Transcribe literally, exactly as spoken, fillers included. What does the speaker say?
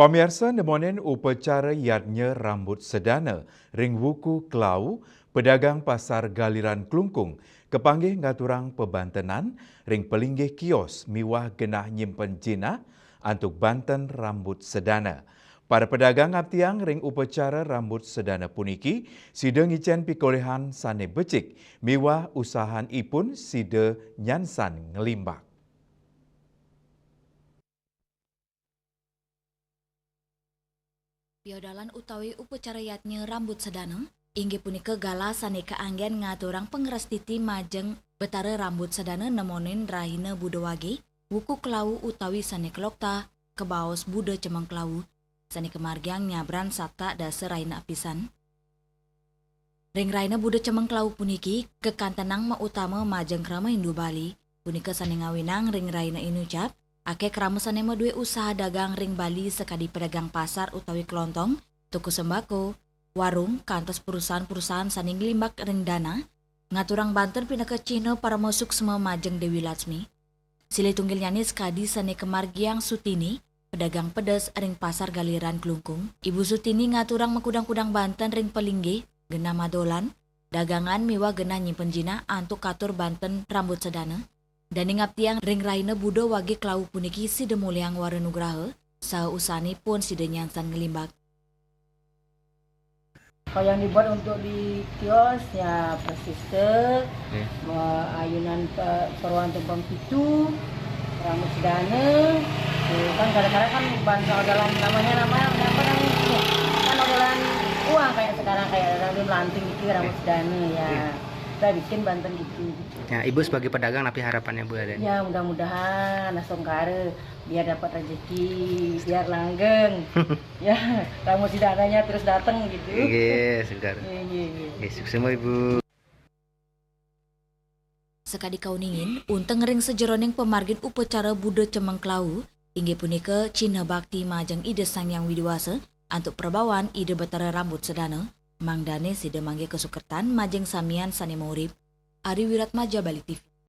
Pamiarsa, nemonin upacara yadnya rambut sedana ring wuku Klau, pedagang Pasar Galiran Klungkung kapanggih ngaturang pabantenan ring palinggih kios miwah genah nyimpen jinah antuk banten rambut sedana. Para pedagang ngaptiang ring upacara rambut sedana puniki, sida ngicen pikolihan sane becik miwah usahanipun sida nyansan nglimbak. Piodalan utawi upacara yadnya rambut sedana inggih punika galah sane kaanggen ngaturang pangrastiti majeng Betara Rambut Sedana nemonin rahina Buda Wage, wuku Klau utawi sane kalokta kabaos Buda Cemeng Klau, sane kamargiang nyabran satak dasa rahina apisan. Ring rahina Buda Cemeng Klau puniki kakantenang mautama majeng krama Hindu Bali, punika sane ngawinang ring rahina inucap, akeh krama sane madue usaha dagang ring Bali sakadi pedagang pasar utawi kelontong, toko sembako, warung, kantos perusahaan-perusahaan sane nglimbak ring dana, ngaturang banten pinaka cihna parama suksma majeng Dewi Laksmi. Silih tunggilnyane sakadi sane kamargiang Sutini, pedagang pedes ring Pasar Galiran Klungkung. Ibu Sutini ngaturang makudang-kudang banten ring palinggih, genah madolan, dagangan miwah genah nyimpen jinah antuk katur banten rambut sedana. Dane ngaptiang ring rahina Buda Wage Klau puniki sida molihang wara nugraha, saha usahanipun sida nyansan nglimbak. Kalau yang dibuat untuk di kios ya persista, Oke. me-, ayunan pe-, peruan tumpang pitu, rambut sedana, tuh, kan kadang-kadang kan bantu orderan namanya, namanya apa namanya itu? Kan orderan uang kayak sekarang, kayak orderan melanting gitu, rambut Oke. sedana ya. Iya. Kita bikin banten gitu. Ya, Ibu sebagai pedagang, napi harapannya, Bu, ada? Ya, mudah-mudahan asongkara biar dapat rezeki, biar langgeng. Ya, rambut sedananya terus datang gitu. Iya, segar. Iya, iya, iya. Oke, sukses, Ibu. Sakadi kauningin, unteng ring sajeroning pamargin upacara Buda Cemeng Klau, inggih punika cihna bakti majeng Ida Sang Hyang Widi Wasa antuk prabawan Ida Betara Rambut Sedana, mangdane sida manggih kasukertan majeng samian sane maurip. Ari Wiratmaja, Bali T V.